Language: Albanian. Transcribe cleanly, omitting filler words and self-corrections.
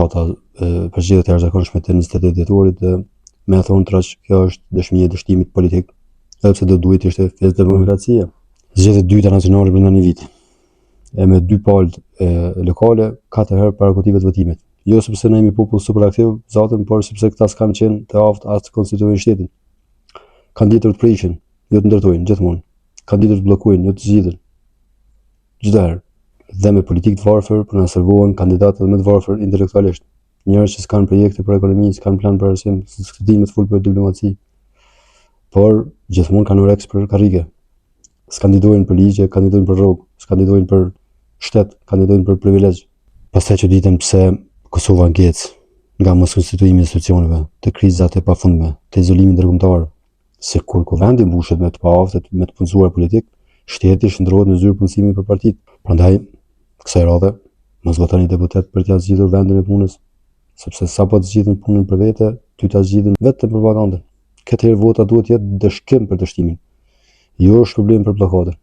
Ata për zgjedhjet e jashtëzakonshme të 28 dhjetorit dhe me thonë troç, kjo është dëshmi e dështimit politik, edhe pse do duhej të ishte festë demokracie. Zgjedhjet e dyta nacionale brenda një viti. E me dy palë lokale, katër herë para kutive të votimit. Jo sepse ne jemi popull super aktiv, zatën, por sepse këta s'kanë qenë të aftë as të konstituojnë shtetin. Kanë ditur të prishin, jo të ndërtojnë, gjithmonë. Kanë ditur të bllokojnë, jo të zgjidhin. Çdo herë. Dhe me politikë të varfër, po na servohen kandidatët më të varfër intelektualisht. Njerëz që s'kanë projekte për ekonomi, s'kanë plan për arsim, s'dinë me të fol për diplomaci. Por gjithmonë kanë oreks për karrige. S'kandidojnë për ligje, kandidojnë për rrogë, s'kandidojnë për shtet, kandidojnë për privilegj. Pastaj çuditen pse Kosova ngec nga moskonstituimi i institucioneve, të krizat e pafundme, të izolimi ndërkombëtar, se kur kuvendi mbushet me të paaftë, me të punësuar politik, shteti shndërrohet në zyrë punësimi për partitë. Prandaj, kësaj radhe, mos votoni deputet për t'ia zgjidhur vendin e punës, sepse sapo të zgjidhin punën për vete, ty ta zgjidhin vetëm propagandën. Këtë herë vota duhet të jetë ndëshkim për dështimin, jo shpërblim për bllokadën.